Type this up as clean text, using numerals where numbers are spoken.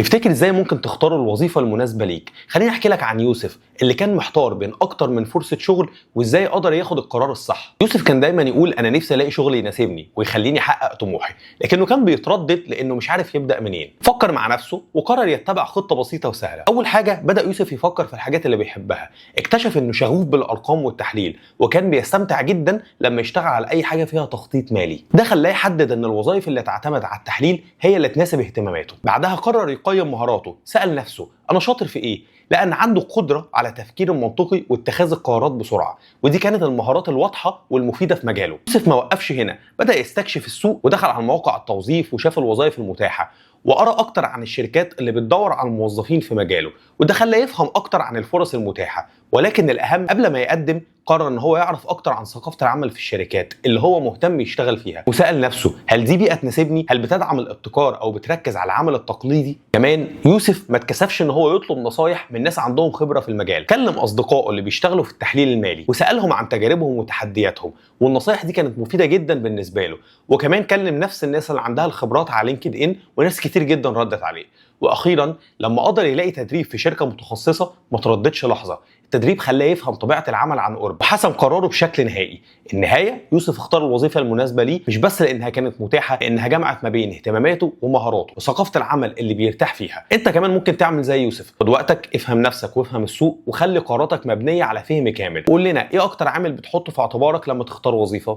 تفتكر ازاي ممكن تختار الوظيفة المناسبة ليك؟ خليني احكي لك عن يوسف اللي كان محتار بين اكتر من فرصة شغل وازاي قدر ياخد القرار الصح. يوسف كان دايما يقول انا نفسي الاقي شغل يناسبني ويخليني احقق طموحي، لكنه كان بيتردد لانه مش عارف يبدا منين. فكر مع نفسه وقرر يتبع خطه بسيطة وسهلة. اول حاجة بدا يوسف يفكر في الحاجات اللي بيحبها. اكتشف انه شغوف بالارقام والتحليل، وكان بيستمتع جدا لما يشتغل على اي حاجة فيها تخطيط مالي. ده خلاه يحدد ان الوظائف اللي تعتمد على التحليل هي اللي تناسب اهتماماته. بعدها قرر يقيم مهاراته. سأل نفسه انا شاطر في ايه؟ لان عنده قدره على التفكير المنطقي واتخاذ القرارات بسرعة، ودي كانت المهارات الواضحة والمفيده في مجاله. يوسف ما وقفش هنا، بدا يستكشف السوق ودخل على مواقع التوظيف وشاف الوظائف المتاحة وقرا اكتر عن الشركات اللي بتدور على الموظفين في مجاله، وده خلاه يفهم اكتر عن الفرص المتاحة. ولكن الاهم، قبل ما يقدم قرر ان هو يعرف اكتر عن ثقافة العمل في الشركات اللي هو مهتم يشتغل فيها، وسال نفسه هل دي بيئة تناسبني؟ هل بتدعم الابتكار او بتركز على العمل التقليدي؟ كمان يوسف ما اتكسفش ان هو يطلب نصايح من ناس عندهم خبره في المجال. كلم اصدقائه اللي بيشتغلوا في التحليل المالي وسالهم عن تجاربهم وتحدياتهم، والنصايح دي كانت مفيدة جدا بالنسبة له. وكمان كلم نفس الناس اللي عندها الخبرات على LinkedIn، وناس كتير جدا ردت عليه. واخيرا لما قدر يلاقي تدريب في شركة متخصصة ما ترددش لحظة. التدريب خلاه يفهم طبيعة العمل عن قرب وحسم قراره بشكل نهائي. النهاية يوسف اختار الوظيفة المناسبة ليه، مش بس لانها كانت متاحة، لانها جمعت ما بين اهتماماته ومهاراته وثقافة العمل اللي بيرتاح فيها. انت كمان ممكن تعمل زي يوسف. خد وقتك، افهم نفسك وافهم السوق، وخلي قراراتك مبنية على فهم كامل. قول لنا ايه اكتر عامل بتحطه في اعتبارك لما تختار وظيفة؟